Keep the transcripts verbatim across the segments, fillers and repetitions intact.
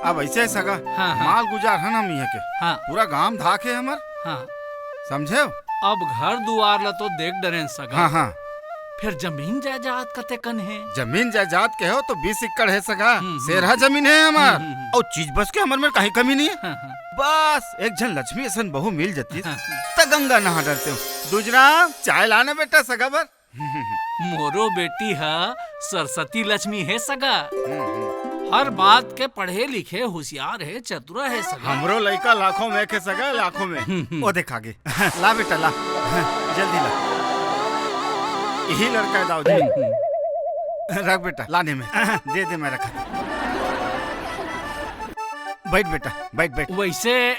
अब ऐसे है सगा, हाँ, हाँ। माल गुजार है ना मियाँ के। हाँ। पूरा गांव धाक है हमर। हाँ। समझे? अब घर दुआर ला तो देख डरेन सगा। हाँ, हाँ। फिर जमीन जायदाद कतेकन है? जमीन जायदाद के हो तो बीस एकड़ है सगा। हम्म, हम्म। सेरहा जमीन है हमर। हम्म, हम्म, हम्म। और चीज बस के हमर में कहीं कमी नहीं है। हाँ, हाँ। बस एक झन लक्ष्मी असन बहू मिल जाती हाँ, हाँ। त गंगा नहा डरते हो। दूजराम, चाय लाना बेटा सगा बर। मोरो बेटी ह सरस्वती लक्ष्मी हे सगा। हम्म, हम्म। हर बात के पढ़े लिखे, होशियार हे, चतुरा हे सगा। हमरो लइका लाखों में एक हे सगा, लाखों में। हम्म, हम्म। ओ देख आगे। ला बेटा, ला। जल्दी ला। यही लड़का है दाऊ जी। हम्म, हम्म। रख बेटा, लाने में। दे दे, मैं रखा। बैठ बेटा, बैठ, बैठ। वैसे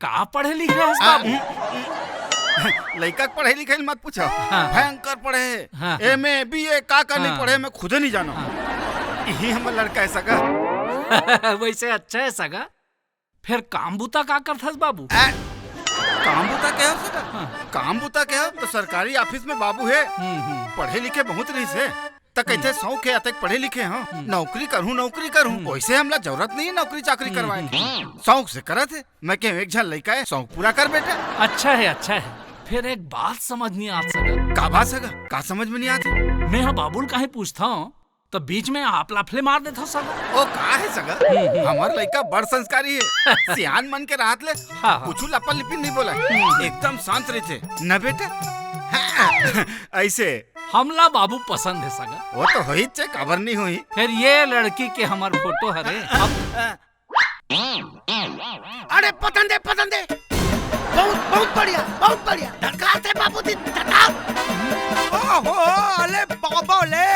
का पढ़े लिखे हस आ, बाबू? उम, उम, लइका के पढ़े लिखे ल मत पूछो। हाँ। भयंकर पढ़े हे। हाँ, हाँ। एमए, बीए, का का नहीं हाँ। पढ़े, मैं खुदे नहीं जानो। हाँ। यही हमर लड़का है सगा। वैसे अच्छा है सगा। फिर काम बुता का करथस बाबू? आ, काम बुता के हो सगा? हाँ। काम बुता के हो तो सरकारी ऑफिस में बाबू है। हम्म, हम्म। पढ़े लिखे बहुत रहिस हे। त कहिथे, हम्म। शौक हे, अतेक पढ़े लिखे हंव, हम्म। नौकरी करहूं, नौकरी करहूं। हम्म। वैसे हमला जरूरत नहीं है नौकरी चाकरी हम्म, करवाए के। हम्म। शौक से करत हे। मैं कहेंव, एक झन लइका है, शौक पूरा कर बेटा। अच्छा है, अच्छा है। फिर एक बात समझ नहीं आत सगा। का बात सगा? का समझ में नहीं आत हे? मैं हा बाबू ल काहे पूछथंव, त बीच में आप लफले मार देथव सगा। ओ का है सगा? हम्म, हम्म। हमर लइका बड़ संस्कारी है। सियान मन के राहत ले हाँ, हाँ। कुछु लपा लिपी नहीं बोला। हम्म। एकदम शांत रहिथे। न बेटा? हाँ, ऐसे। हमला बाबू पसंद है सगा। वो तो होही चे, काबर नहीं होही। फिर ये लड़की के हमर फोटो हरे। अब अरे पतन दे, पतन दे। बहुत, बहुत बढ़िया, बहुत बढ़िया। धनकार थे बाबू जी, धनकार। ओहो, अले बाबा ले,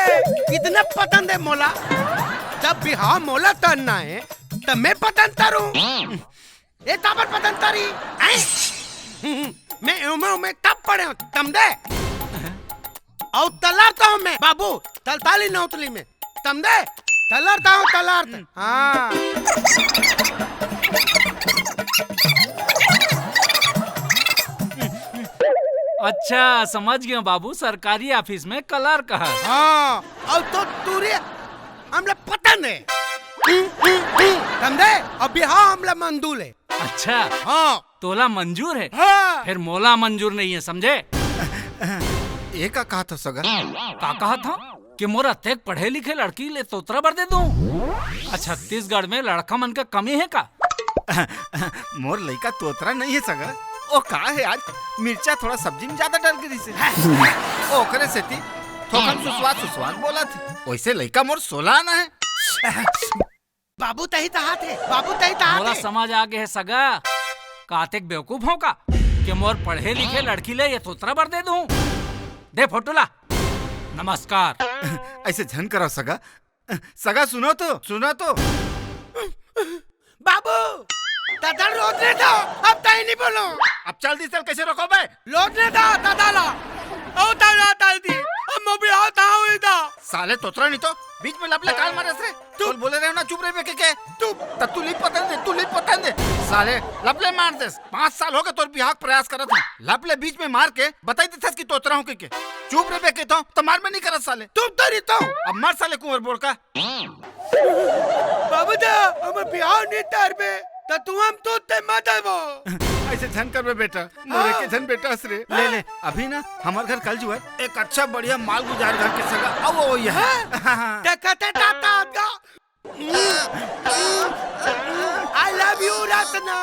इतने पतन दे मोला। जब बिहाव मोला तरना है, तब मैं पतन तरूं। ए ताबर पतन तरी, हैं? मैं उमे, उमे तब पढ़े हंव, तम दे। अउ तलार तो हंव मैं, बाबू, तलताली नौतली में। तम दे, तलार तो हंव, तलार तो। हाँ। अच्छा, समझ गया बाबू, सरकारी ऑफिस में क्लर्क है। हाँ, अउ तो तू रे, हमला पता नहीं। समझे? अउ बिहाव हमला मंदूल है। अच्छा। हाँ। तोला मंजूर है? हाँ। फिर मोला मंजूर नहीं है, समझे? ये का कहा था सगा? का कहा था कि मोर अतेक पढ़े लिखे लड़की ले तोतरा बर दे दूं? आ, छत्तीसगढ़ में लड़का मन का कमी है का? मोर लइका तोतरा नहीं है सगा, ओ का है आज मिर्चा थोड़ा सब्जी में ज्यादा डल गे रहिसे। ओकरे सेती थोकन सुसवात सुसवात बोलत हे। वैसे लइका मोर सोला आना है। बाबू तही तहात हे, बाबू तही तहात मोला हे। समझ आ गे हे सगा, का अतेक बेवकूफ हंव का कि मोर पढ़े लिखे लड़की ले ये तोतरा बर दे दूं? दे फोटो ला। नमस्कार। ऐसे झन करो सगा। सगा सुनो तो, सुनो तो। बाबू, दादा रोज नहीं था, अब तही नहीं बोलो। अब चल दी चल, कैसे रोको बे? लोट ने दा, दादा ला। ओ दादा, दादी, अब मैं भी आता हूँ इधर। साले तोतरा नहीं तो बीच में लपले काल मारे से। तू बोले रहे ना, चुप रहे बे के, के? तू त तू ले पतन दे, तू ले पतन दे। साले लपले मार दे। पाँच साल हो गए तोर बिहाव के प्रयास करत हूँ। लपले बीच में मार के बताई देथस कि तोतरा हूँ के, के। चुप रहे बे के तो, तो मार में नहीं करत साले। तू डरी तो। अब मर साले कुंवर बोल का। बाबू दा, हमर बिहाव नहीं तार बे, त तू हम तो ते मत आबो। ऐसे झन करबे बेटा, मोरे के झन बेटा हस रे। ले, ले, अभी ना हमर घर कल जुआर एक अच्छा बढ़िया माल गुजार घर के सगा, आओ, आओ, ये। हाँ? हाँ, हाँ। देखा ते दादा, दादा। I love you, Ratna.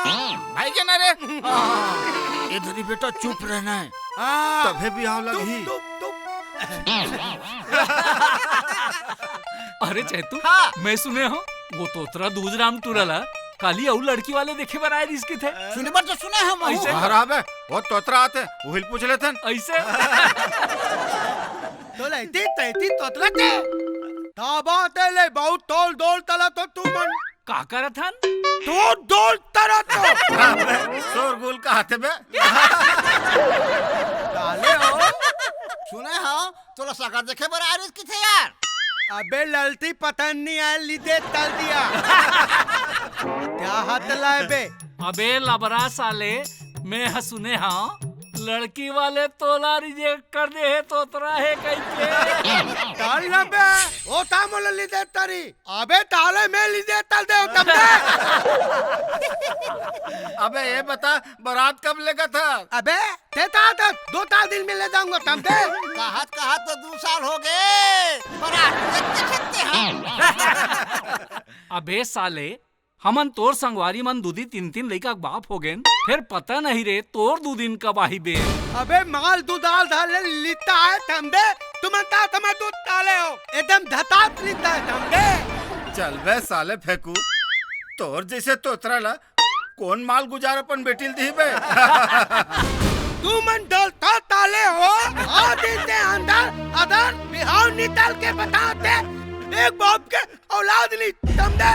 भाई के ना रे। इधर ही बेटा चुप रहना है। हाँ। तभे बिहाव लगही। तुम, तुम, तुम। अरे चैतू, हाँ। मैं सुने हंव, वो तोतरा दूजराम टूरा ला काली अउ लड़की वाले देखे बर आए रिहिस किथे। सुने बर तो सुने हंव, ऐसे? अरे अबे, वो तोतरा आथे, उहिल पूछ लेथन। ऐसे? तो लेती, तैती तोतरा ते। ताबा ते ले, बहुत तोल दोल तला तो तू मन। का करत हन? तोल दोल तला तो। अबे, शोरगुल का हाथे बे। डाले हो। सुने हंव, तोला सगा देखे बर आ रिहिस किथे यार? अबे ललती पतन नहीं आय, लीदे तल दिया। क्या हाथ लाए बे? अबे लबरा साले, मैं ह सुने हंव, लड़की वाले तोला रिजेक्ट कर दे हे, तोतरा हे कहिके। डाल ना बे, ओ ता मोला ली दे तारी। अबे ताले में ली दे तल दे तब। अबे ये बता, बारात कब लेगा था? अबे ते ता, ता दो चार दिन में ले जाऊंगा तब दे। कहत कहत तो दो साल हो गए, बारात लेके छत्ते हैं। अबे साले, हमन तोर संगवारी मन दू दी तीन तीन लइका के बाप हो गेन, फिर पता नहीं रे तोर दू दिन कब आही बे। अबे माल दूधाल धाले लिता है तम दे, तुमन ता तमा दूध ताले हो, एकदम धतात लिता है तम दे। चल बे साले फेंकू, तोर जैसे तोतरा ला कौन माल गुजार अपन बेटी ल दी बे? तुमन डलता ताले हो, आ दिन ते अंदर अदर बिहाव निकाल के बताते, एक बाप के औलाद ली तम दे।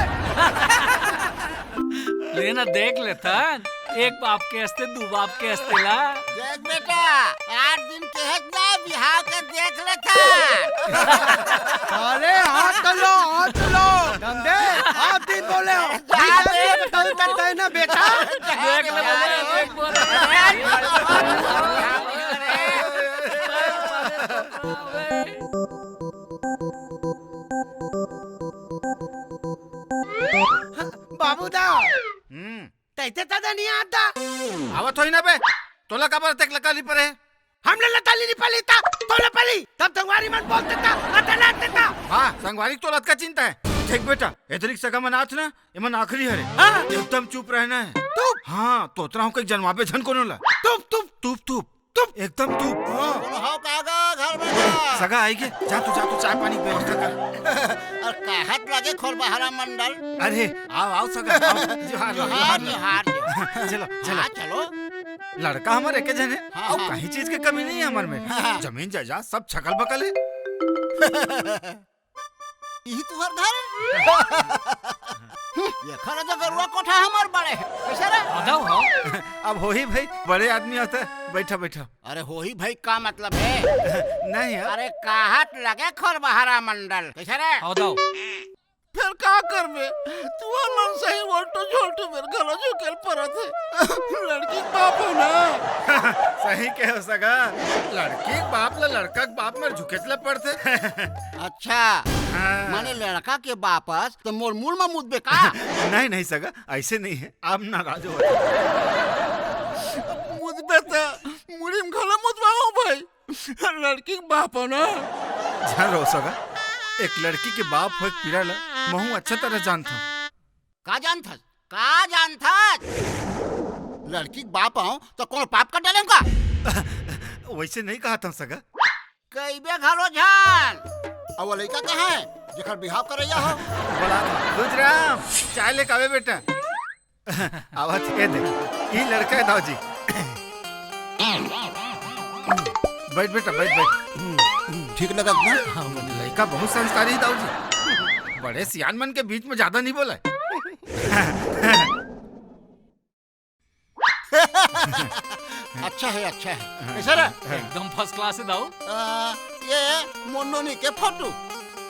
लेना देख लेथन, एक बाप के हस्ते दू बाप के हस्ते ला। देख बेटा, आठ दिन के है ना बिहाव के देख लेथन। अरे हाथ लो, हाथ लो। तम दे, हाथ दिन बोले हो। जा बे। तम करता है ना बेटा। देख ले, देख ले। बाबू दा, हम्म। तैते तदा नहीं आता। आवत होई ना बे, तोला काबर तक लकाली परे? हमला लताली नहीं पली ता, तोला पली। तब संगवारी मन बोलते ता, अतला देता। हाँ, संगवारी तोला का चिंता है। देख बेटा, एदरिक सगा मन आथ ना, एमन आखिरी हरे। हाँ। एकदम चुप रहना है। चुप। हाँ, तोतरा हूँ कहीं जनवाबे झन कोनो ला। चुप, चुप। चुप, चुप। चुप। एकदम चुप। हाँ। कोनो हव का गा घर में का? सगा आई के, जा तू, जा तू, चाय पानी के व्यवस्था कर। अउ कहत लगे खोरबहरा मंडल। अरे, आओ, आओ सगा, आओ। जोहार, जोहार, जोहार, जोहार। जोहार, जोहार। चलो, चलो। हाँ, चलो। लड़का हमर एके झन हे, हाँ, अउ हाँ। कहीं चीज के कमी नहीं है हमर में। हाँ। जमीन जायदाद सब छकल बकल है। इही तुहर घर? हम्म, एखर तो गरुआ कोठा हमर बड़े हे। कैसे रे? आधा हो। अब होही भाई, बड़े आदमी होता है। बैठा, बैठा। अरे होही भाई का मतलब है? नहीं यार। अरे काहत लगे खोरबहरा मंडल। कैसे रे? आधा हो। फिर का करबे? तुहर मन सही वोल्टो झोल्टो मेर घलो झुकेल परत हे। लड़की के बाप हो ना। सही कहे हो सगा। लड़की के बाप ला लड़का के बाप मेर झुकेच ला पड़थे। अच्छा, हाँ। माने लड़का के बापस तो मोर मूल में मुदबे का? नहीं, नहीं सगा, ऐसे नहीं है। आप नाराज हो। मुदबे तो मुड़ी में घलो मुदवाओ भाई। लड़की के बाप हो ना। झन रो सगा, एक लड़की के बाप होय के पीड़ा ला महूं अच्छा तरह जानथंव। का जानथस? का जानथस? लड़की के बाप हो तो कोनो पाप कर डालेंव का? वैसे नहीं कहत हंव सगा। कइबे घलो झन। अउ वो लइका कहाँ हे, जेकर बिहाव करइया हो? बोला, रुद्रराम, चाय लेके आवे बेटा। आवत हे दे, ई लड़का हे दाऊ जी। बैठ बेटा, बैठ, बैठ। ठीक लगत ना? हाँ, लइका बहुत संस्कारी हे दाऊ जी। बड़े सियान मन के बीच में ज्यादा नहीं बोला। अच्छा हे, अच्छा हे। कैसे रे? एकदम फर्स्ट क्लास हे दाऊ। आ, ये मोर नोनी के फोटो।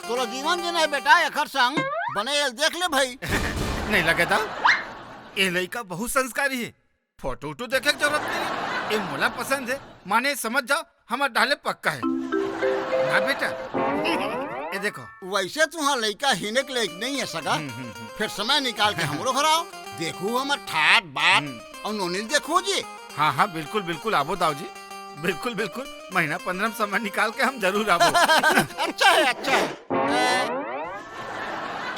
तोला जीवन जीना हे बेटा, एखर संग बने एल देख ले भाई। नहीं लगे दाऊ, ये लइका बहुत संस्कारी हे। फोटो उटो देखे के जरूरत नहीं हे। ये मोला पसंद हे, माने समझ जाओ, हमर डाले पक्का हे ना बेटा। ये देखो। वैसे तुहां लइका हिने के लायक नहीं हे सगा। हम्म, हम्म, हम्म। फिर समय निकाल के हमरो घर आओ, देखू हमर ठाट बाट हम्म। अउ नोनी ल देखू जी। हाँ, हाँ, बिल्कुल, बिल्कुल, आबो दाऊ जी। बिल्कुल, बिल्कुल, महीना पंद्रह में समय निकाल के हम जरूर आबो। अच्छा हे, अच्छा हे। ए,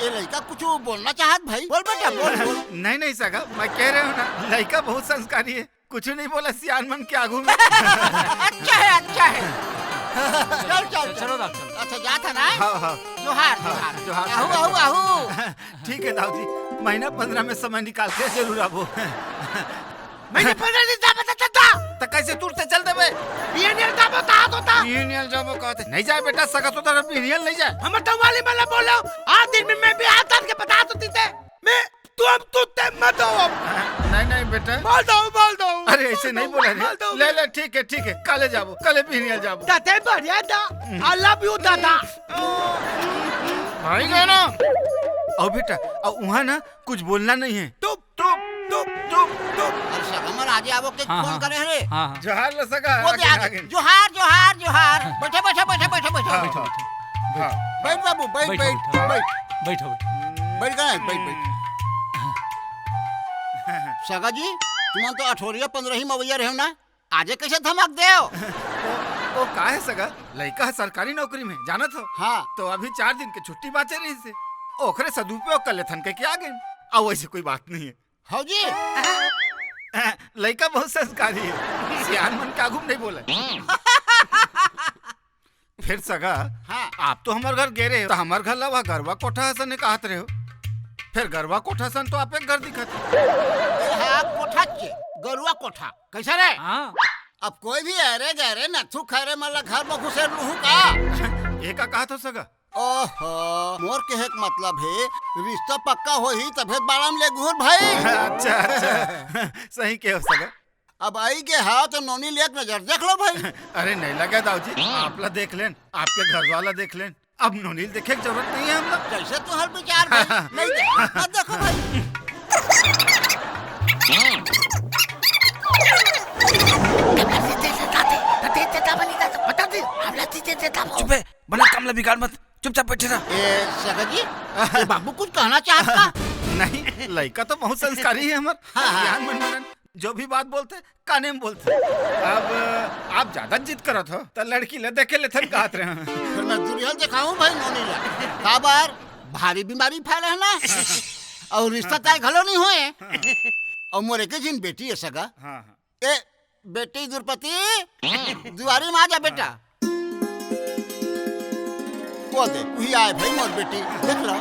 ये लइका कुछ बोलना चाहत भाई? बोल बेटा, बोल, बोल। नहीं, नहीं सगा, मैं कह रहे हूँ ना, लइका बहुत संस्कारी हे। कुछ नहीं बोला सियान मन के आगू में। अच्छा हे, अच्छा हे। चल, चल, चल। चलो, चलो। अच्छा, जात हे ना? हाँ, हाँ। जोहार, हाँ, जोहार। जोहार, आऊ, जोहार। आऊ, आऊ। ठीक हे दाऊ जी, महीना पंद्रह में समय निकाल के जरूर आबो। महीना पंद्रह दिन जाबे त चलता। त कैसे तुरते चल देबे? बिहनिया जाबो त हाथ होता। बिहनिया जाबो कहते। नहीं जाए बेटा, सगा तो तेरा बिहनिया नहीं जाए। हमर तवाली मला बोलो, आठ दिन में मैं बिहाव तार के बता तो दीते। मैं तुम तुत्ते मत हो। नहीं, नहीं बेटा। मार दो, मार दो। अरे ऐसे नहीं बोला रे। मार दो। ले, ले, ठीक हे, ठीक हे, काले जाबो, काले बिहनिया जाबो। दादा बढ़िया दा। I love you दादा। भाई गाना। अउ बेटा, अउ उहाँ ना कुछ बोलना नहीं हे। तुप, तुप, तुप, तुप, तुप। अरे सगा मला आज आवो के हाँ, फोन हाँ, करे हरे। हाँ, हाँ। जोहार ला सगा, वो दे आगे, आगे। जोहार, जोहार, जोहार। बैठो, बैठो, बैठो, बैठो, बैठो। हाँ, बैठो। हाँ। बैठ बाबू, बैठ, बैठ, बैठ, बैठ। बैठ, बैठ। बैठ गए, बैठ, बैठ। सगा जी, तुमन तो अठोरिया पंद्रही मवैया रहेव ना, आजे कैसे धमक देव? ओ, ओ, का हे सगा, लइका ह सरकारी नौकरी में, जानत हो? हाँ। तो अभी चार दिन के छुट्टी बाचे रहिस हे, ओखरे सदुपयोग कर लेथन कहिके आ गेन। अउ वैसे कोई बात नहीं है। हव जी। लइका बहुत संस्कारी है, सियान मन के आगू में नहीं बोले। फिर सगा, हाँ। आप तो हमर घर गे रहे हो, तो हमर घर ला वह गरवा कोठा असन काहत रहे हो। फिर गरवा कोठा असन तो आप एक घर दिखत है। हाँ, कोठा के, गरवा कोठा। कैसा रे? हाँ। अब कोई भी अरे गहरे नथु खैरे मन ला घर में घुसेर लूहू का? ये का कहत हो सगा? ओहो, मोर कहे के मतलब हे, रिश्ता पक्का होही तभे बाड़ा में लेगहू भाई। अच्छा, अच्छा। सही कहे हो सगा। अब आई गे हा तो नोनी ले एक नजर देख लो भाई। अरे नहीं लगे दाऊ जी, आप ला देख लेन, आपके घर वाला देख लेन, अब नोनी ल देखे के जरूरत नहीं है हमला। जैसे तुहर विचार भाई, नहीं देखो, मत देखो भाई। चुप बे, बना काम ला बिगाड़ मत, चुपचाप बैठे रह। ए, सगा जी, ये बाबू कुछ कहना चाहत का? नहीं, लइका तो बहुत संस्कारी है हमर। हाँ, हाँ। ज्ञान मन बनन, जो भी बात बोलथे, काने में बोलथे। अब आप ज्यादा जिद करत हो, त लड़की ला देखे लेथन कहत रहे। फिर मैं दुरिया देखाऊं भाई नोनी ला। काबर भारी बीमारी फैले है ना, अउ रिश्ता तय घलो नहीं होए। अउ मोर एके झिन बेटी है सगा। हाँ, हाँ। ए, बेटी दुर्पति, दुआरी में आ जा बेटा। वो दे, वही आए भाई मोर बेटी, देख लो।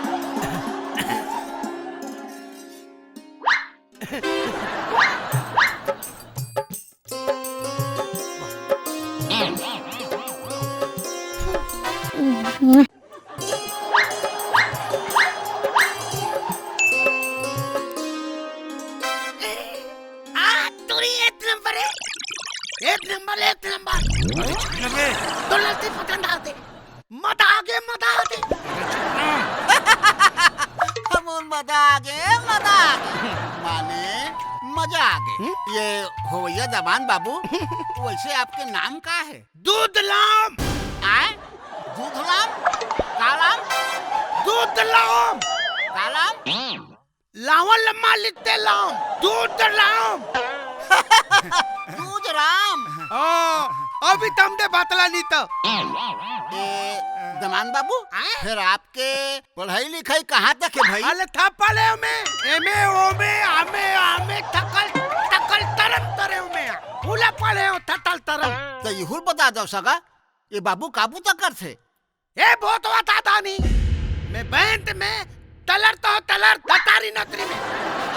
आ, तोरी एक नंबर है। एक नंबर, एक नंबर। अरे, चुप ना बे। तो ललती पतंग डाल दे। मजा आगे, मजा आगे। अरे, चुप ना। हमन मजा आगे, मजा आगे। माने, मजा आगे। हम्म? ये होवैया दमांद बाबू, वैसे आपके नाम का है? दूध लाम। आय? दूध लाम? का लाम? दूध लाम। का लाम? लावन लम्मा लिखते लाम, दूध लाम। दूध राम। हाँ, अभी तमदे बातला नहीं तो। ए, दमांद बाबू, आय? फिर आपके पढ़ाई लिखाई कहाँ तक है भाई? अले था पढ़े में, एमे, ओमे, आमे, आमे, थकल, थकल, तरम, तरे में, पूरा पढ़े हो, थतल, तरम। तो इहुर बता दो सगा, ये बाबू काबू तक करथे? ए, बहुत बता दानी, मैं बैंक में तलर तो तलर, दतारी नौकरी में।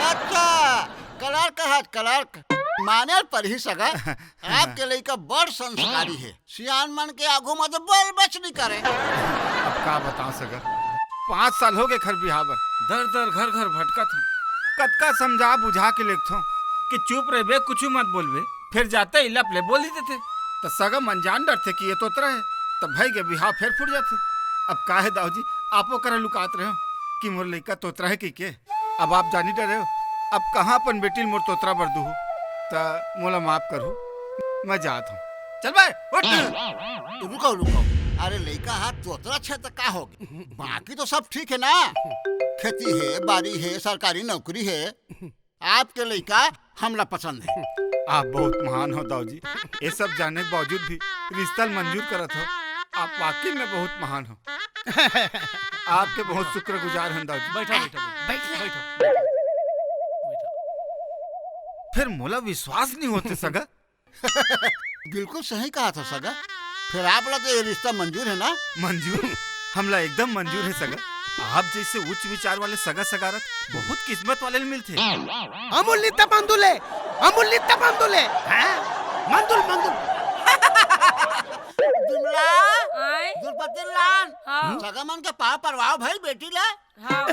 अच्छा, क्लर्क है, क्लर्क। माने पर ही सगा, आपके लइका बड़ संस्कारी है। सियान मन के आगू में तो बोल बच नहीं करे। अब का बताओ सगा, पाँच साल हो गए घर बिहाव बर, दर दर घर घर भटकत हूँ। कतका समझा बुझा के लेखथों कि चुप रहिबे, कुछ मत बोलबे, फिर जाते ही लप ले बोल ही देथे। त सगा मन जान डरथे कि ये तोतरा है, त भई के बिहाव फेर फूट जाथे। अब का है दाऊ जी, आपो करा लुकात रहे हो कि मोर लइका तोतरा है कहिके? अब आप जानी डरे हो, अब कहाँ अपन बेटी ल मोर तोतरा बर दूहू? त मोला माफ करहू, मैं जात हूँ। चल बे, उठ। रुको, रुको। अरे लइका हा तोतरा छे त का होगे? बाकी तो सब ठीक है ना? खेती है, बारी है, सरकारी नौकरी है। आपके लइका हमला पसंद है। आप बहुत महान हो दाऊ जी। ये सब जाने के बावजूद भी रिश्ता ल मंजूर करत हो। आप वाकई में बहुत महान हो। आपके बहुत शुक्रगुजार हन दाऊ जी। बैठो, बैठो, बैठो। बैठ ले। बैठो। बैठो। फिर मोला विश्वास नहीं होते सगा। बिल्कुल सही कहा था सगा। फिर आप ला तो ये रिश्ता मंजूर है ना? मंजूर? हमला एकदम मंजूर है सगा। आप जैसे उच्च विचार वाले सगा सगारत बहुत किस्मत वाले ल मिलथे। अमूल नित्य मंदुले, अमूल नित्य मंदुले, हैं? मंदुल, मंदुल। बिमला, आय? दुर्पति लान, हाँ। सगा मन के पाँव परवाओ भाई बेटी ला। हाँ।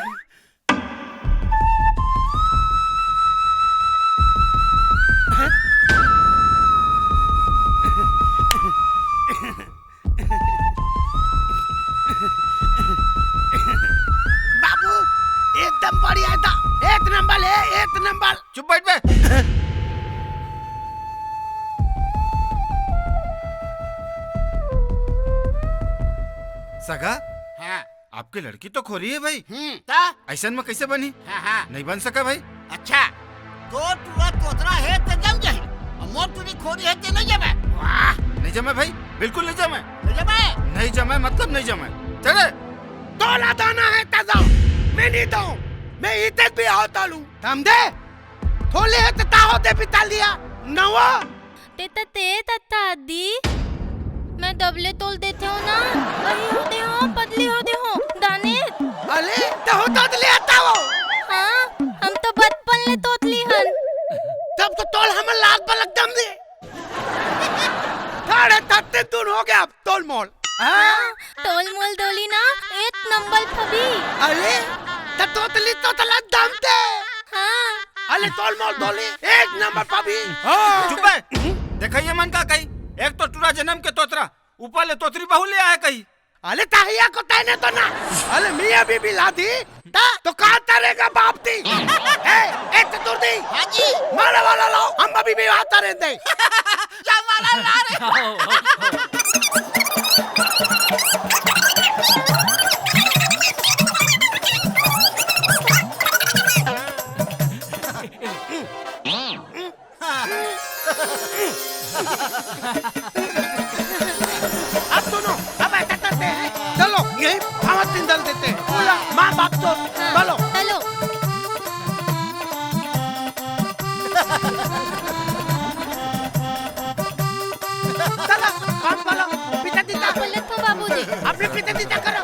बाबू, एकदम बढ़िया था। एक नंबर है, एक नंबर। चुप बैठ बे। सगा, हाँ। आपके लड़की तो खोरी है भाई। हम्म, ता? ऐसन में कैसे बनी? हाँ, हाँ। नहीं बन सका भाई। अच्छा, दो टुरा तोतरा हे ते जम जाही, अउ मोर टुरी खोरी हे ते नहीं जमे। वाह। नहीं जमे भाई, बिल्कुल नहीं जमे। नहीं जमे? नहीं जमे, मतलब नहीं जमे। चले। तोला दाना हे ते दो, मैं नहीं दो, मैं इते भी आओ तालू। दम दे, थोले हे ते ताहो दे बिता लिया, नवा। ते त ते तत्ता दी, मैं दबले तोल देते हो ना, वही होते हो, पतली होते हो, दाने। अले, तहो तोतली आता हो। हाँ, हम तो बचपन ले तोतली हन। तब तो तोल हमन लाग बलक दम दे। ठाड़े तत्ते तुन हो गया अब तोल मोल। हाँ? हाँ, तोल मोल डोली ना, एक नंबर फबी। अले, त तोतली तोतला दम दे। हाँ। अले तोल मोल डोली, एक नंबर फबी। हाँ। चुप बे। देखा ये मन का कही, एक तो टुरा जन्म के तोतरा, ऊपर ले तोतरी बहू ले आए कही। अले ताहिया को तैने तो ना। अले मियाँ बीबी लादी, ता तो का तरेगा बाप दी। ए, ए चतुर दी। हाँ जी। मारे वाला लो, हम अभी भी आता रहते। जा मारा ला रे। अब सुनो, अब ऐसा करते हैं, चलो यही भावत दिन डाल देते हैं। बोला, माँ बाप तो, हाँ, चलो। चलो। चलो, काम बोलो, पिता जी का। बोले तो बाबूजी। अपने पिता जी का करो।